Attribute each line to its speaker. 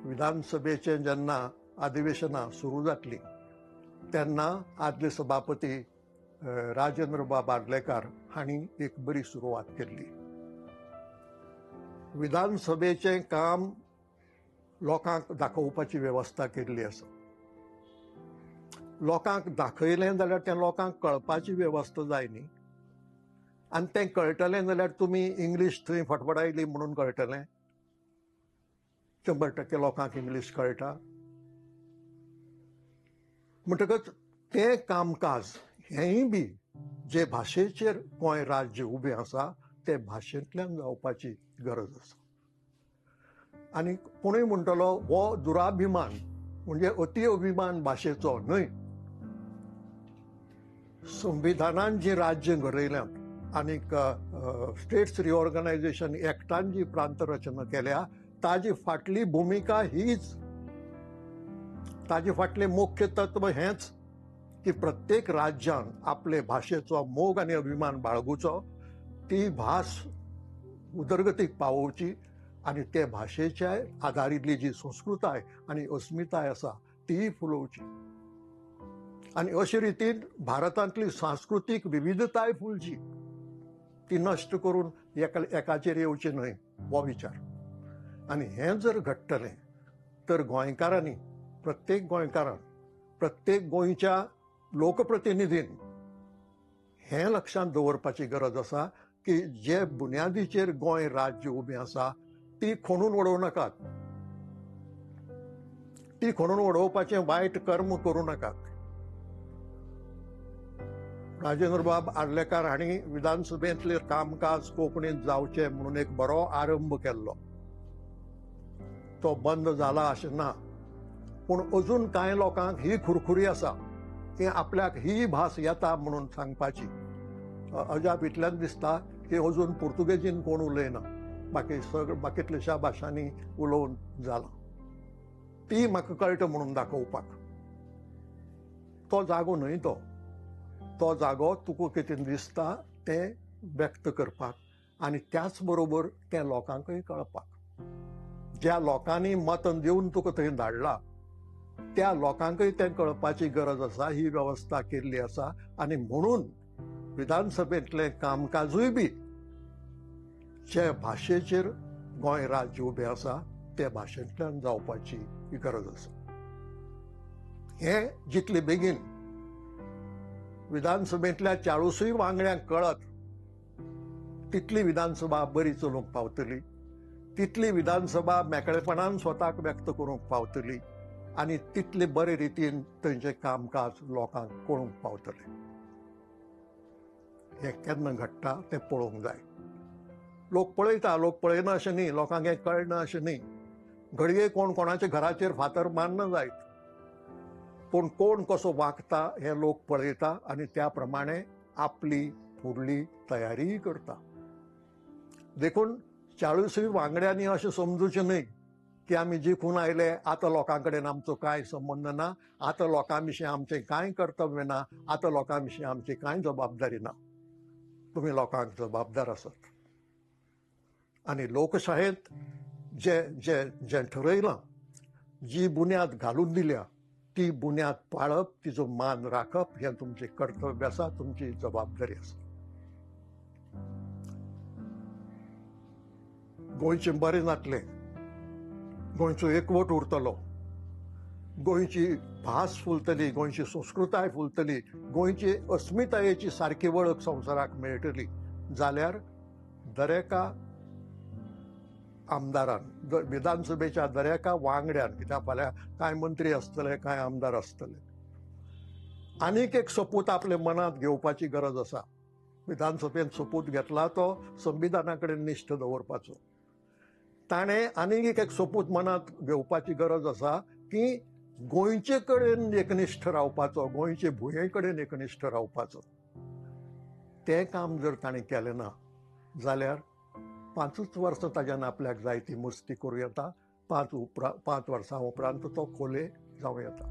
Speaker 1: विधानसभेचें जेन्ना अधिवेशनां सुरू जातलीं तेन्ना आदले सभापती राजेंद्र बाब आर्लेकार हांणी एक बरी सुरवात केल्ली. विधानसभेचें काम लोकांक दाखोवपाची वेवस्था केल्ली आसा. लोकांक दाखयलें जाल्यार तें लोकांक कळपाची वेवस्था जाय न्ही, आनी तें कळटलें जाल्यार तुमी इंग्लीश थंय फटफटायली म्हणून कळटलें. 100% लोकांक इंग्लीश कळटा. म्हणटकच तें कामकाज हेंय बी जे भाशेचेर गोंय राज्य उबें आसा ते भाशेंतल्यान जावपाची गरज आसा. आनी कोणूय म्हणटलो हो दुराभिमान, म्हणजे अति अभिमान भाशेचो न्हय. संविधानान जी राज्य घडयल्यांत आनीक स्टेट्स रिऑर्गनायझेशन एक्टान जी प्रांत रचना केल्या ताजी फाटली भुमिका हीच, ताजे फाटलें मुख्य तत्व हेंच की प्रत्येक राज्यान आपले भाशेचो मोग आनी अभिमान बाळगुचो, ती भास उदरगतीक पावोवची आनी ते भाशेच्या आदारिल्ली जी संस्कृताय आनी अस्मिताय आसा तीय फुलोवची. आनी अशे रितीन भारतांतली सांस्कृतीक विविधताय फुलची, ती नश्ट करून एकाचेर येवची न्हय हो विचार. आनी हें जर घडटलें तर गोंयकारांनी, प्रत्येक गोंयकारान, प्रत्येक गोंयच्या लोकप्रतिनिधीन हें लक्षांत दवरपाची गरज आसा की जे बुन्यादीचेर गोंय राज्य उबें आसा ती खणून उडोवं नाकात, ती खणून उडोवपाचें वायट कर्म करूं नाकात. राजेंद्र बाब आर्लेकार हांणी विधानसभेंतलें कामकाज कोंकणींत जावचें म्हणून एक बरो आरंभ केल्लो, तो बंद जाला अशें ना, पूण अजून कांय लोकांक ही खुरखुरी आसा की आपल्याक ही भास येता म्हणून सांगपाची. अजाप इतल्यान दिसता की अजून पुर्तुगेजीन कोण उलयना, बाकी सगळं बाकीतल्याश्या भाशांनी उलोवन जालां. ती म्हाका कळटा म्हणून दाखोवपाक तो जागो न्हय, तो तो जागो तुका कितें दिसता तें व्यक्त करपाक आनी त्याच बरोबर तें लोकांकय कळपाक. ज्या लोकांनी मतां दिवन तुका थंय धाडला त्या लोकांकय तें कळपाची गरज आसा. ही वेवस्था केल्ली आसा आनी म्हणून विधानसभेंतलें कामकाजूय बी जे भाशेचेर गोंय राज्य उबें आसा ते भाशेंतल्यान जावपाची गरज आसा. हें जितले बेगीन विधानसभेंतल्या 40 वांगड्यांक कळत तितली विधानसभा बरी चलूंक पावतली, तितली विधानसभा मेकळेपणान स्वताक व्यक्त करूंक पावतली आनी तितले बरे रितीन थंयचें कामकाज लोकांक कळूंक पावतलें. हें केन्ना घडटा तें पळोवंक जाय. लोक पळयता, लोक पळयना अशें न्ही, लोकांक हें कळना अशें न्ही. घडये कोण कोणाच्या घराचेर फातर मारना जायत, पूण कोण कसो वागता हें लोक पळयता आनी त्या प्रमाणे आपली फुडली तयारीय करता. देखून 40 वांगड्यांनी अशें समजूचें न्हय की आमी जिखून आयले आतां लोकां कडेन आमचो कांय संबंद ना, आतां लोकां विशीं आमचें कांय कर्तव्य ना, आतां लोकां विशीं आमची कांय जबाबदारी ना. तुमी लोकांक जबाबदार आसात आनी लोकशायेंत जे जे जें ठरयलां, जी बुन्याद घालून दिल्या ती बुन्याद पाळप, तिचो मान राखप हें तुमचें कर्तव्य आसा, तुमची जबाबदारी आसा. गोंयचें बरें जातलें, गोंयचो एकवट उरतलो, गोंयची भास फुलतली, गोंयची संस्कृताय फुलतली, गोंयची अस्मितायेची सारकी वळख संवसाराक मेळटली जाल्यार दरेका आमदारान, विधानसभेच्या दरेका वांगड्यान, कित्याक फाल्यां कांय मंत्री आसतले, कांय आमदार आसतले, आनीक एक सोपूत आपल्या मनांत घेवपाची गरज आसा. विधानसभेंत सोपूत घेतला तो संविधाना कडेन निश्ठ दवरपाचो, ताणें आनीक एक सोपूत मनांत घेवपाची गरज आसा की गोंयचे कडेन एकनिश्ठ रावपाचो, गोंयचे भुंये कडेन एकनिश्ठ रावपाचो. तें काम जर ताणें केलें ना जाल्यार 5 वर्सां ताज्यान आपल्याक जाय ती मस्ती करूं येता, 5 वर्सां उपरांत तो खोले जावं येता.